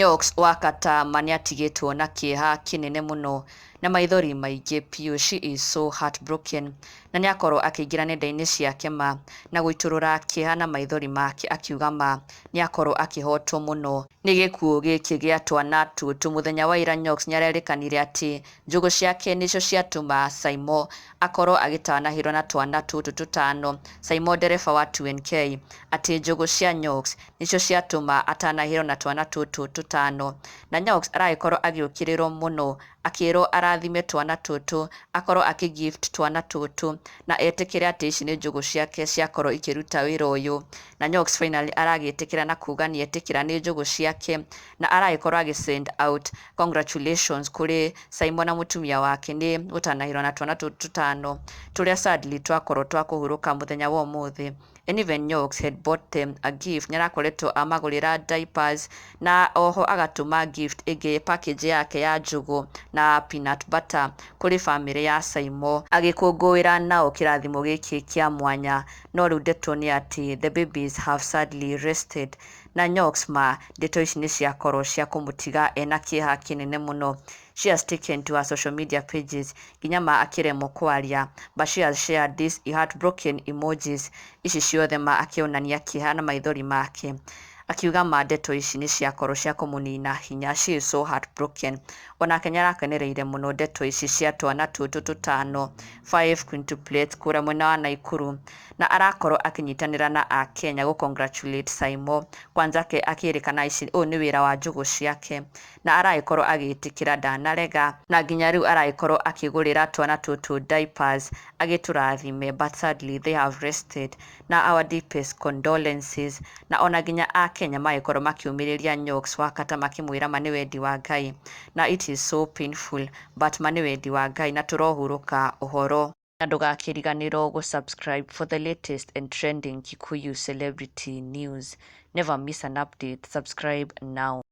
Nyox wa Katama nĩatigĩtwo na kĩeha kĩnene mũno na maithori maingĩ piũ. She is so heartbroken na nĩakorwo akĩingĩra nenda-inĩ ciake ma na gũitũrũra kĩeha na maithori make, akiuga ma nĩakorwo akĩhotwo mũno nĩ gĩkuũ gĩkĩ gĩa twana tũtũ. Mũthenya wa ira Nyox nĩarerĩkanire atĩ njũgũ ciake nĩcio ciatũma Saimo akorwo agĩtanahĩrwo na twana tũtũ tũtano. Saimo, ndereba wa 2NK, atĩ njũgũ cia Nyox nĩcio ciatũma atanahĩrwo na twana tũtũ tũtano, na Nyox aragĩkorwo agĩũkĩrĩrwo mũno, akĩrwo arathime twana tũtũ, akorwo akĩ gift twana tũtũ na etĩkĩre atĩ ici nĩ njũgũ ciake ciakorwo ikĩruta wĩra ũyũ. Na Nyox finally aragĩtĩkĩra na kuga nĩetĩkĩra nĩ njũgũ ciake, na aragĩkorwo agĩ send out congratulations kũrĩ Saimo na mũtumia wake nĩ gũtanahĩrwo na twana tũtũ tũtano tũrĩa sadly twakorwo twa kũhurũka mũthenya wa ũmũthĩ. And even Nyox had bought them a gift, nĩarakoretwo amagũrĩra diapers na oho agatũma gift ĩngĩ, package yake ya njũgũ na peanut butter kũrĩ bamĩrĩ ya Saimo, agĩkũngũĩra nao kĩrathimo gĩkĩ kĩa mwanya. No rĩu ndeto nĩ atĩ the babies have sadly rested, na Nyox ma ndeto ici nĩ ciakorwo cia kũmũtiga ena kĩeha kĩnene mũno. She has taken to her social media pages nginya ma akĩremwo kwaria, but she has shared these heartbroken emojis ici ciothe ma akĩonania kĩeha na maithori make, akiuga ma ndeto ici nĩ ciakorwo cia kũmũnina hinya. She is so heartbroken. Onake nĩarakenereire mũno ndeto ici cia twana tũtũ tũtano, five quintuplets, kũrĩa mwena wa Naikuru, na arakorwo akĩnyitanĩra na Akenya gũ congratulate Saimo kwanza ke akĩrĩkana ici ũyũ nĩ wĩra wa njũgũ ciake, na aragĩkorwo agĩtĩkĩra, ndanarega, na nginya rĩu aragĩkorwo akĩgũrĩra twana tũtũ diapers agĩtũrathime, but sadly they have rested, na our deepest condolences. Na ona nginya Akenya magĩkorwo makĩũmĩrĩria Nyox wa Kata, makĩmwĩra ma nĩ wendi wa Ngai, na it is so painful, but ma nĩ wendi wa Ngai na tũrohurũka ũhoro. Na ndũgakĩriganĩrwo gũ subscribe for the latest and trending Kikuyu celebrity news. Never miss an update. Subscribe now.